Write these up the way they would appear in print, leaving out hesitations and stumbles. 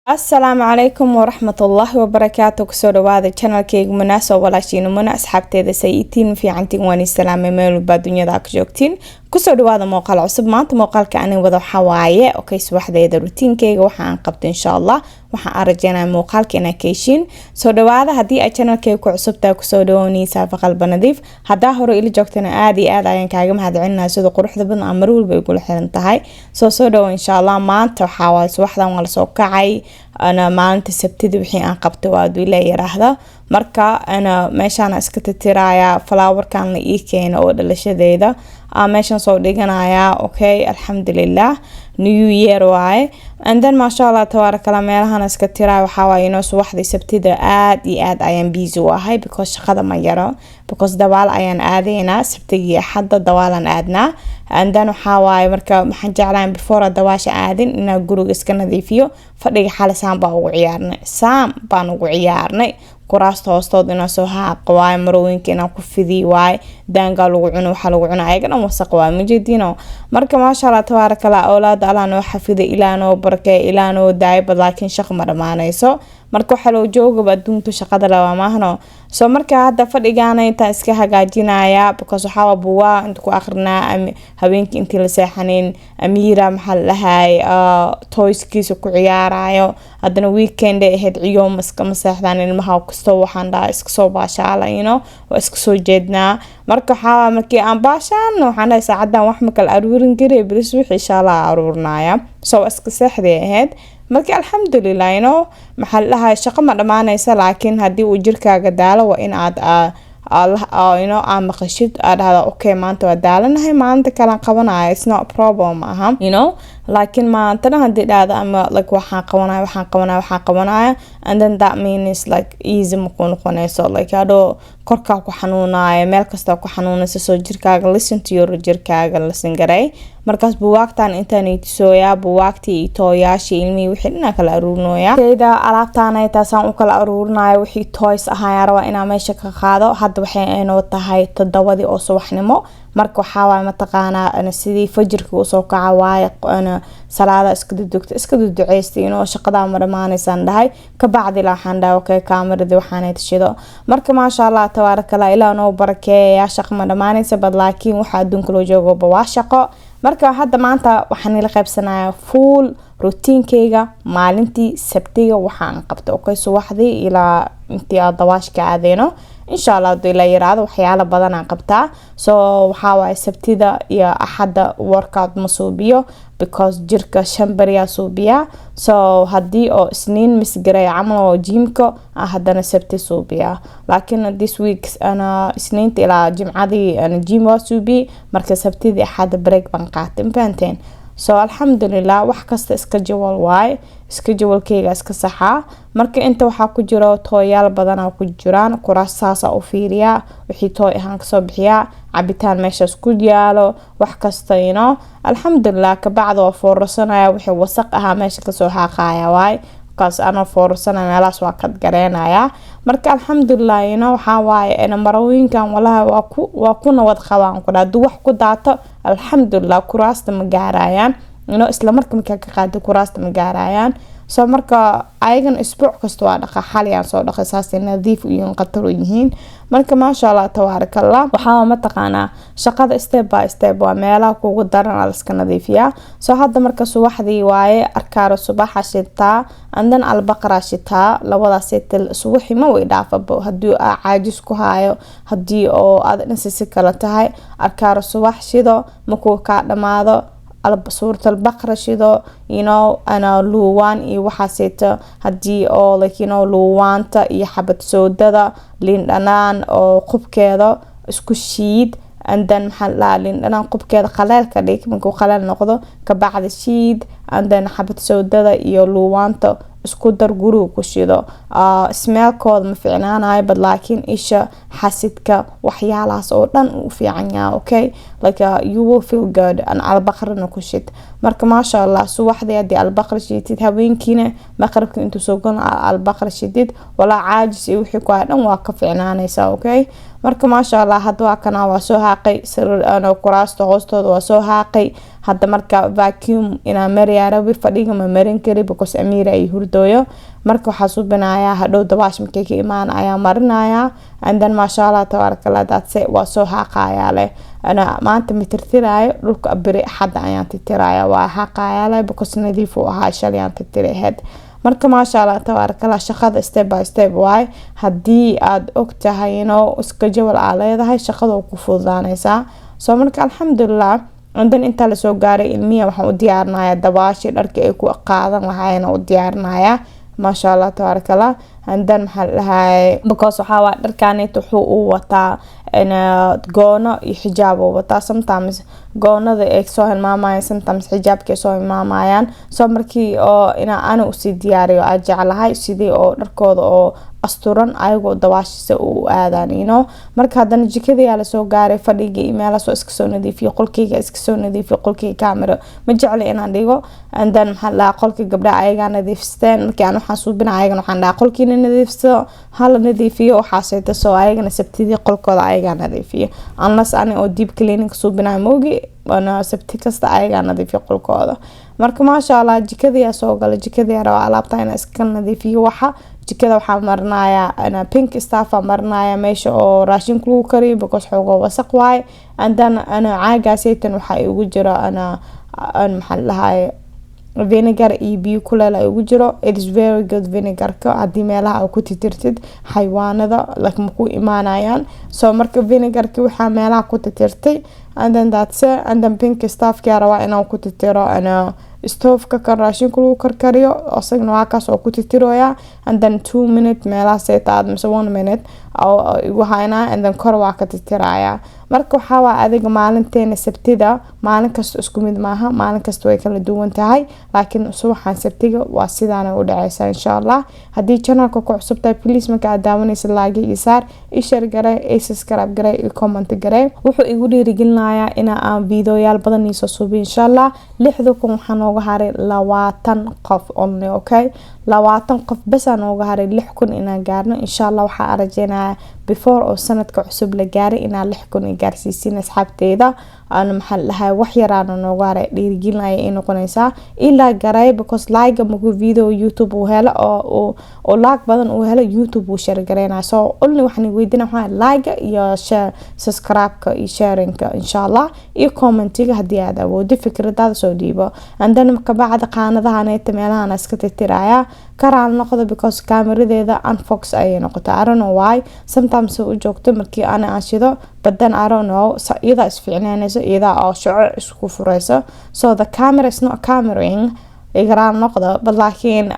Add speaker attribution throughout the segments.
Speaker 1: Asalaamu calaykum waraxmatullaahi wabarakaatu. Kusoo dhawaada channelkeyga Munaasoo walaashiina Muna. Asxaabteeda, sayitiin fiicantiin? Waan salaamay meel walbaa dunyada ka joogtiin. Kusoo dhawaada muuqaal cusub. Maanta muuqaalka anin wada waxaa waaye, okay, subaxdeeda routinekeyga waxa aan qabto. Insha Allah waxaan aan rajeynaya muuqaalka inaa ka heshiin. Soo dhawaada. Haddii ay channelkeyga ku cusubtahay, kusoo dhawooneysaa faqalba nadiif. Haddaa hore ila joogtana, aada iyo aad ayaan kaaga mahadcelinahay sida quruxda badan aa mar walba igula xiran tahay. Soo dhawo. Insha Allah maanta waxaa waaye subaxdan waa lasoo kacay. Ana maalinta Sabtida wixii aan qabtay waa aduu ila yiraahda. Marka ana meeshaan iska titiraya, flowerkan la ii keeno oo dhalashadeeda meeshaan soo dhiganaya. Okay, alxamdulilah, new year waaye. And then, maasha Allah, tabaarakallah, meelahan iska tiraya. Waxaa waaye inoo subaxdii Sabtida aad iyo aad ayaan busy u ahay, because shaqada ma yaro, because dabaal ayaan aadaynaa. Sabtiga iyo Axadda dabaalan aadnaa. And then waxaa waaye, marka waxaan jeclahay before dabaasha aadin inaan guriga iska nadiifiyo. Fadhiga xali saan baa ugu ciyaarnay, saam baan ugu ciyaarnay. Kuraasta hoostood inaan soo haaqo waaye, marooyinka inaan ku fidiy waaye, daangaa lagu cuno, waxaa lagu cuna ayaga dhan wasaq waaye, majeedino. Marka maasha Allah, tabaarakallah, awlaada Allah noo xafiday, Ilaah noo barkay, Ilaah noo daayaba, laakiin shaqo ma dhamaanayso. Marka waxaa loo joogaba adduunka shaqada laba maahno. So marka hadda fadhigaana intaan iska hagaajinaya, because waxaa buugaa inta ku akrinaa habeenkii intii la seexanin. Amiira, maxaa la dhahay, toyskiisa ku ciyaarayo. Haddana weekend ay ahayd, ciyoom iskama seexdaan ilmaha kastoo. Waxaan dhahaa iska soo baashaala, waa iska soo jeednaa. Marka waxaa markii aan baashaano, waxaan dhahay saacadan wax ma kala aruurin kari, bilis wixii insha Allah aruurinaya. So iska seexday ahayd. Marka alxamdulilah, maxaa la dhahay, shaqo ma dhamaanaysa, laakiin haddii uu jirkaaga daalo, waa in aad aa maqashid, aa dhahda, "Okay, maanta waa daalanahay, maalinta kalaan qabanaya." It's not problem aha, laakiin maantana haddii dhahda ama like waxaan qabanaya, waxaan qabanaya, waxaan qabanaya, and then that means like easy maku noqonayso, like hadhow korkaa ku xanuunaya, meel kastaa ku xanuunaysa. Soo jirkaaga, listen to your jirkaaga, listen garay. Markaas buwaagtan intaan tusooyaa, buwaagtii iyo toyyaashii ilmihii wixii dhanaa kala aruurinooya. Tayda alaabtaana taasaan u kala aruurinaya. Wixii toys ahaa rabaa inaa meesha ka qaado. Hadda waxay inoo tahay 7dii oo subaxnimo. Marka waxaa waay, mataqaanaa, sidii fajirka usoo kaca waaye, salaada iska dudugta, iska duduceysta, inuu shaqadaa ma dhamaanaysaan dhahay. Kabacdi waxaan dhahay, okay, kaamaradi waxaanay tashido. Marka maasha Allah, tabaarakallah, Ilaah noo barakeeya. Shaqa ma dhamaanaysa, bad laakiin waxa adduunka loo joogoba waa shaqo. Marka hadda maanta waxaan ila qaybsanayaa full routinekeyga maalintii Sabtiga waxaan qabta, okay, subaxdii ilaa intii aad dawaashka aadeyno, insha Allah haduu ila yiraahdo. Waxyaalo badan aan qabtaa. So waxaa waaye, Sabtida iyo Axadda workout ma suubiyo, because jirka shan beriyaa suubiyaa. So haddii oo Isniin misgaray camal oo gymka, haddana Sabti suubiyaa. Laakiin this week ana Isniinta ilaa Jimcadii ana gym waa suubiyey. Marka Sabtidii Axadda break baan qaatay, ma fahanteen? So alxamdulilah, wax kasta iska jawal waaye, iska jawalkeyga iska saxaa. Marka inta waxaa ku jiro toyyaal badanaa ku jiraan. Kuraas saasa u fiiriyaa, wixii toy ahaan kasoo bixiyaa, cabitaan meeshaas ku yaalo, wax kasta. Alxamdulilah, kabacda waa foorarsanaya, wixii wasaq ahaa meesha kasoo xaaqaya waay. Markaas anoo foorarsanaya meelahaas waa kad gareenaya. Marka alxamdulilah, waxaa waaye, marooyinkan walahi waa ku nabad qabaan ku hadduu wax ku daato. Alxamdulilah, kuraasta ma gaarayaan, isla marka markaa ka qaado kuraasta ma gaarayaan. So marka ayagan isbuuc kasta waa dhaqa. Xaliyaan soo dhaqay, saasay nadiif u yihiin, qatar u yihiin. Marka maasha Allah, tabaarakallah, waxaa mataqaanaa, shaqada step by step waa meelaha kugu daran aa laska nadiifiyaa. So hadda marka subaxdii waaye, arkaaro subaxa shitaa, and then Albaqra shitaa, labadaas subaxi ma way dhaafaba. Hadii aa caajis ku haayo, hadii oo aad dhansi si kale tahay, arkaaro subax shido. Markuu kaa dhamaado, Suurat Albaqra shido, ana luuwaan iyo waxaaseeto. Hadii oo like luuwaanta iyo xabad soodada, liin dhanaan oo qubkeeda isku shiid, and then, maxaa la dhahaa, liin dhanaan qubkeeda qaleelka dhig. Markuu qaleel noqdo kabacdi shiid, and then xabad soodada iyo luuwaanta isku dar, guriga ku shido. Smellkooda ma fiicnaanayo, but laakiin isha xasidka waxyaalahaas oo dhan uu fiican yahay. Okay, like you will feel good. And Albaqrana ku shid. Marka maasha Allah, subaxdii haddii Albaqra shidid, habeenkiina maqribka intuu soo galno Albaqra shidid, walaa caajis iyo wixii ku hay dhan waa ka fiicnaanaysa. Okay, marka maasha Allah, hadda waa kana, waa soo haaqay kuraasta hoostooda, waa soo haaqay. Hadda marka vacuum inaa mariyaa rabi, fadhiga ma marin kari because Amiira ay hurdooyo. Marka waxaa suubinayaa hadhow dabaash markay ka imaan ayaa marinayaa, and then maasha Allah tabaarakallah, that's it. Waa soo xaaqayaa leh. Ana maanta ma tirtiraayo dhulka, beri Axadda ayaan tirtiraya. Waa xaaqayaa leh because nadiif uu ahaa, shalay aan tirtiri ahayd. Marka maasha Allah tabaarakallah, shaqada step by step waay. Haddii aad og tahay inoo schedule aa leedahay, shaqada ku fududaaneysaa. So marka alxamdulilah. And then intaa lasoo gaaray, ilmiya waxaan u diyaarinayaa dabaashii, dharkii ay ku qaadan lahaayeen u diyaarinayaa, maasha Allah tabaarakallah. And then maxaa la dhahay, because waxaa waa dharkaanit wuxuu u wataa goono iyo xijaab uu wataa. Sometimes goonada ay soo hilmaamayaan, sometimes xijaabka ay soo hilmaamayaan. So markii oo inaa ana usii diyaariyo aa jeclahay, sidii oo dharkooda oo asturan ayagoo dabaashisa u aadaan. Marka haddana jikadayaa lasoo gaaray, fadhigii iyo meelahaas waa iska soo nadiifiyo, qolkeyga iska soo nadiifiyo. Qolkeyga camera ma jecli inaan dhigo. And then maxaa la dhahaa, qolka gabdhaha ayagaa nadiifsteen. Markii aan waxaan suubina, ayagana waxaan dhahaa qolkiina nadiifsado, hala nadiifiyo waxaaseyta. So ayagana Sabtidii qolkooda ayagaa nadiifiyo, unless ani oo deep cleaning suubinayo moogi. Waana Sabti kasta ayagaa nadiifiyo qolkooda. Marka maasha Allah, jikadiyaa soo galay. Jikadiyaa rabaa alaabta inaa iska nadiifiyo. Waxa jikada waxaa marinaya Pink Stuff aa marinaya meesha oo raashinka lagu kariyo because xoogoo wasaq waaye. And then ana caagaaseytan waxaa igu jiro ana maxaa la dhahaye, vinegar iyo biyo kuleel ay ugu jiro. It is very good vinegarka, haddii meelaha aa ku titirtid xayawaanada like maku imaanayaan. So marka vinegarki waxaa meelaha ku titirtay, and then that's it. And then Pink Stuffkia rabaa inaan ku titiro ana stoveka kan raashinka lagu karkariyo, isagana waa kaas oo ku titiroya. And then 2 minute meelahaas taad mise 1 minute igu haynaa, and then kor waa ka titiraya. Marka waxaa waa adiga maalinteena Sabtida, maalin kasta isku mid maaha, maalin kasta way kala duwan tahay, laakiin subaxan Sabtiga waa sidaana u dhaceysa, insha Allah. Haddii channelka ku cusub tahay, please marka aad daawanaysa like iyo saar, i share garee, i subscribe garee, i comment garee. Wuxuu igu dhiirigelinayaa ina aan videoyaal badan iisoo suubiyo, insha Allah. 6000 waxaa nooga haray 20 qof only, okay? 20 qof basaa nooga haray 6000 inaan gaarno, insha Allah. Waxaa rajeynayaa before oo sanadka cusub la gaaray inaan 6000 i gaarsiisin asxaabteyda. Aan maxaa dhahay, wax yaraana nooga haray. Dhiirigelin ayay ii noqonaysaa ilaa garay, because like markuu video YouTube uu helo oo like badan uu helo, YouTube uu share gareynaya. So only waxaan weydiina waxaa like iyo share, subscribe-ka iyo sharingka, insha Allah, iyo commentiga haddii aad awooddo fikradaada soo dhiibo. And then kabacdi qaanadahaneeta meelahan iska tirtiraya. Karaal noqdo because kaamiradeeda unfocus ayay noqotay. I don't know why sometimes u joogto markii ana aan shido, but then I don't know, iyadaa isfiicnaanayso, iyadaa oo shuco isku fureyso. So the camera is not cameraing, igaraal noqdo. But laakiin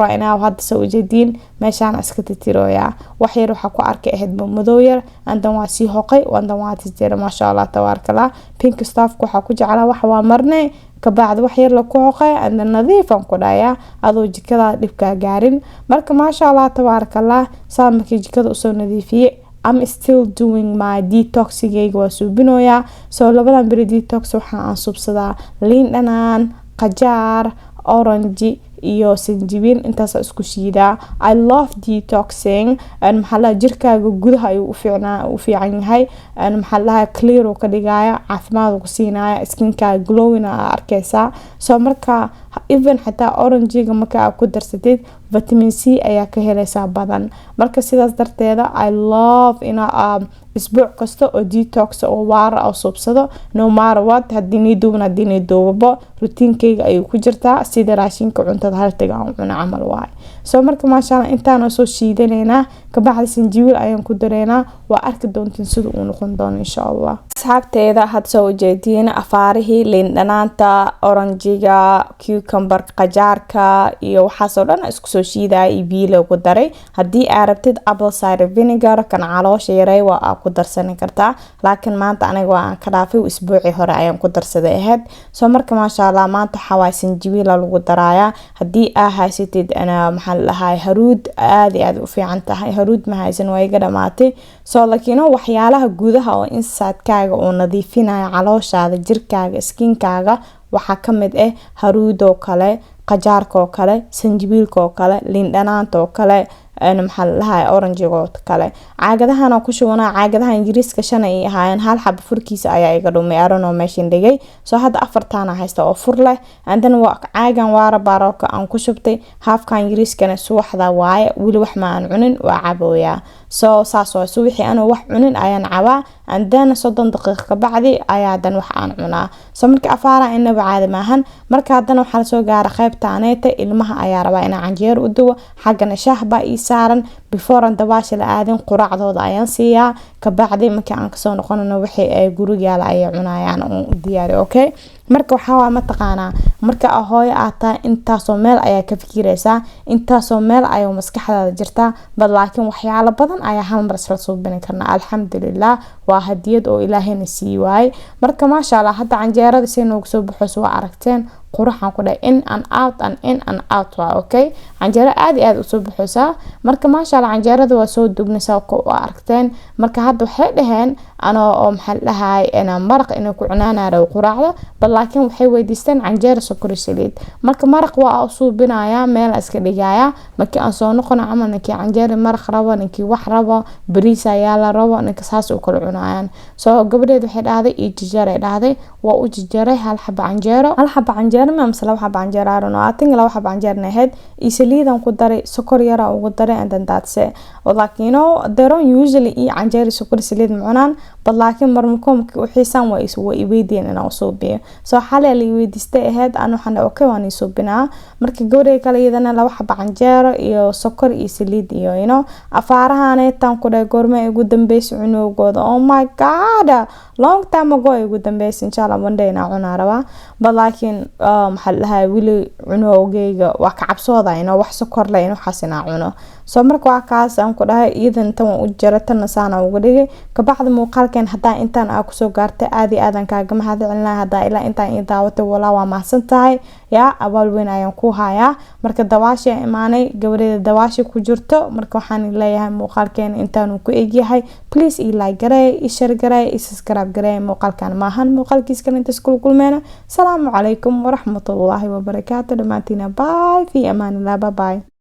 Speaker 1: right now hadda soo ujeediin meeshaan iska titirooyaa. Wax yar waxaa ku arkay ahayd madow yar, and then waa sii hoqay, and then waa titira. Maasha Allah tabaarakallah. Pink Stuffka waxaa ku jeclaa wax waa marnay, kabacdi wax yar laku hoqay, and then nadiifan ku dhayaa adoo jikada dhibkaa gaarin. Marka maasha Allah tabaarakallah, saa markii jikada usoo nadiifiyey, I'm still doing my detoxigayga waa suubinoyaa. So labadan beri detox waxa aan suubsadaa liin dhanaan, qajaar, orange iyo sanjibiil, intaas isku shiidaa. I love detoxing. Maxaa la, jirkaaga gudaha ayuu ufiicnaa u fiican yahay. Maxaa la, clear uu ka dhigaya, caafimaad uu ku siinaya, skinkaaga glowing aa arkeysaa. So marka even xitaa orangiga marka aad ku darsatid, vitamin C ayaa ka heleysaa badan. Marka sidaas darteeda I love ina isbuuc kasta oo detox oo waara oo suubsado, no matter what. Haddii nii duuban, haddii nii duubabo, routinekeyga ayuu ku jirtaa, sida raashinka cuntada haltiga aan cuno camal waaye. So marka maasha Allah, intaan soo shiidanaynaa, kabacdi sanjibiil ayaan ku dareynaa. Waa arki doontiin sida uu noqon doono, insha Allah. Asxaabteeda, had soo ujeediin afaarihii liin dhanaanta, oranjiga, cucumber, qajaarka iyo waxaasoo dhan isku soo shiidaya iyo biyo loogu daray. Haddii aa rabtid apple cider vinegar kan caloosha yaray waa aa ku darsani kartaa, laakiin maanta aniga waa aan ka dhaafay, isbuucii hore ayaan ku darsaday ahayd. So marka maasha Allah, maanta waxaa waay sanjibiila lagu darayaa. Haddii aa haysatid maxaa la dhahay, haruud, aada iyo aada u fiican tahay. Haruud ma haysan, waa iga dhamaatay. So laakiin waxyaalaha gudaha oo insidekaaga oo nadiifinaya calooshaada, jirkaaga, skinkaaga waxaa kamid ah haruudoo kale, qajaarka oo kale, sanjibiilka oo kale, liin dhanaanta oo kale. Maxaa la dhahay, orange-igo kale caagadahana ku shubanaa. Caagadaha Ingiriiska shan ay ahaayeen, hal xaba furkiisa ayaa iga dhumay, aranoo meeshan dhigay. So hadda afartaana haysta oo fur leh. And then caagan waara bottle-ka aan ku shubtay half-kan Ingiriiskana subaxda waaye, weli wax ma aan cunin, waa cabooyaa. So saas waa, subaxii anoo wax cunin ayaan cabaa, and then 30 daqiiqo kabacdi ayaa dan wax aan cunaa. So marka afaara inaba caadi maahan. Marka haddana waxaa lasoo gaara qeybta aneeta ilmaha ayaa rabaa inaa canjeero u duwo. Xaggana shaah baa ii saaran. Before aan dabaasha la aadin, quraacdooda ayaan siiyaa. Kabacdi markii aan kasoo noqonano, wixii ay guriga yaala ayay cunayaan u diyaari. Okay, marka waxaa waa, mataqaanaa, marka hooyo aad tahay, intaasoo meel ayaa ka fikireysaa, intaasoo meel ayaa maskaxdaada jirtaa. But laakiin waxyaalo badan ayaa hal mar isla suubini karnaa. Alxamdulilah, waa hadiyad oo Ilaahayna sii waayey. Marka maasha Allah, hadda canjeerada say noogu soo baxayso waa aragteen. Quruxaan ku dhahay, in and out and in and out waa okay. Canjeero aad iyo aad usoo baxaysaa. Marka maasha Allah, canjeerada waa soo duubnaysaa, waa aragteen. Marka hadda waxay dhaheen anoo oo maxaa la dhahay, maraq inay ku cunaanaa rabo quraacda, but laakiin waxay weydiisteen canjeero sokor saliid. Marka maraq waa u suubinayaa, meel iska dhigayaa. Markii aan soo noqono camal, ninkii canjeero maraq rabo, ninkii wax rabo, bariis ayaa la rabo, ninka saas u kala cunayaan. So gabadheed waxay dhahday ii jajaray, dhahday waa u jajaray hal xaba canjeero, hal xaba canjeero ma mise laba xaba canjeero, I don't know, I think laba xaba canjeero ahayd, iyo saliidan ku daray, sokor yara ugu daray, and then that's it. Like, they don't usually eat canjeero sokor saliid ma cunaan, but laakiin marmakoomka u xiisaan waa iweydiiyeen inaan usuubiyo. So xalay la iweydiistay ahayd, aan waxaan okay, waan isuubinaa. Marka gabadhay kale iyadana laba xaba canjeero iyo sokor iyo saliid iyo afaarahaneetaan ku dhahay. Goorma ugu dambeysay cunugooda? Oh my God, long time ago ay ugu dambeysay. Insha Allah one day inaan cunaa rabaa, but laakiin maxaa la dhahay, weli cunugeyga waa ka cabsooda inuu wax sokor leh in waxaas inaan cuno. So marka waa kaas aan ku dhahay, iyadan tan waan u jaray, tanna saana uga dhigay. Kabacdi muuqaalkan hadaa intaan aa kusoo gaartay, aad iyo aadan kaaga mahad celinaya. Hadaa ilaa intaan ii daawatay, walaa waa mahadsan tahay, yaa abaal weyn ayaan ku hayaa. Marka dabaasha imaanay, gabadheeda dabaasha ku jirto. Marka waxaan leeyahay muuqaalkeena intaanu ku egyahay. Please ii like gareey, ii share gareey, ii subscribe gareey. Muuqaalkan maahan muuqaalkiis kale, inta iskula kulmeena. Salaamu calaykum waraxmatullaahi wabarakaatu dhammaantiina. Bye, fi amaanillah, bye bye.